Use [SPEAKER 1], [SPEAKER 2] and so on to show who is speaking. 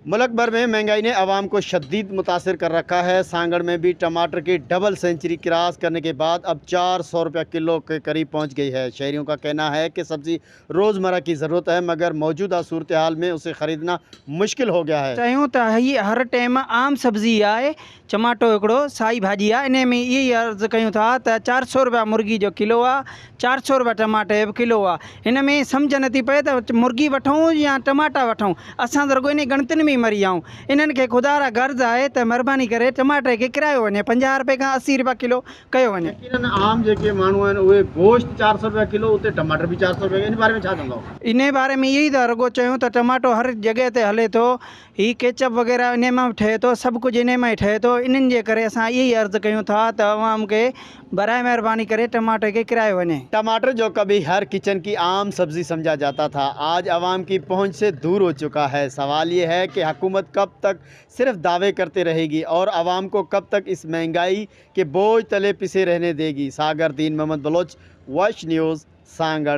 [SPEAKER 1] मुल्क भर में महंगाई ने आवाम को शदीद मुतासर कर रखा है। सांगड़ में भी टमाटर की डबल सेंचुरी क्रॉस करने के बाद अब 400 रुपया किलो के करीब पहुंच गई है। शहरियों का कहना है कि सब्ज़ी रोज़मर्रा की ज़रूरत है, मगर मौजूदा सूरत हाल में उसे ख़रीदना मुश्किल हो गया है।
[SPEAKER 2] चयूं त हीअ हर टाइम आम सब्ज़ी आहे, चमाटो हिकिड़ो साई भाॼी आहे। इन में इहो ई अर्ज़ु कयूं था त 400 रुपया मुर्गी जो किलो आहे, 400 रुपया टमाटे जो किलो आहे। हिन में सम्झ नथी पए त मुर्गी वठूं या टमाटा वठूं। असां त रॻो इन ॻणतियुनि में ई मरी विया आहियूं। इन्हनि खे ख़ुदा रा गर्ज़ आहे त महिरबानी करे टमाटे खे किरायो वञे, 50 रुपए खां 80 रुपया किलो कयो वञे।
[SPEAKER 1] यकीनन आम जेके माण्हू आहिनि उहे गोश्त 400 रुपया किलो, उते टमाटर बि 400 रुपया, इन बारे में छा चवंदव?
[SPEAKER 2] ان باري ۾ اهو ئي ٿا رڳو چيون ته ٽماٽو هر جڳهه تي هلي ٿو، هي ڪيچپ وغيره انهي مان به ٺهي ٿو، سڀ ڪجهه انهي مان ئي ٺهي ٿو، انهن جي ڪري اسان اهو ئي عرض ڪيون ٿا ته عوام کي براء مهرباني ڪري ٽماٽي کي ڪرايو وڃي.
[SPEAKER 1] टमाटर जो कभी हर किचन की आम सब्जी समझा जाता था, आज आवाम की पहुंच से दूर हो चुका है। सवाल ये है कि हुकूमत कब तक सिर्फ दावे करते रहेगी और आवाम को कब तक इस महंगाई के बोझ तले पिसे रहने देगी। सागर दीन मोहम्मद बलोच, वॉइस न्यूज़, सांगड़।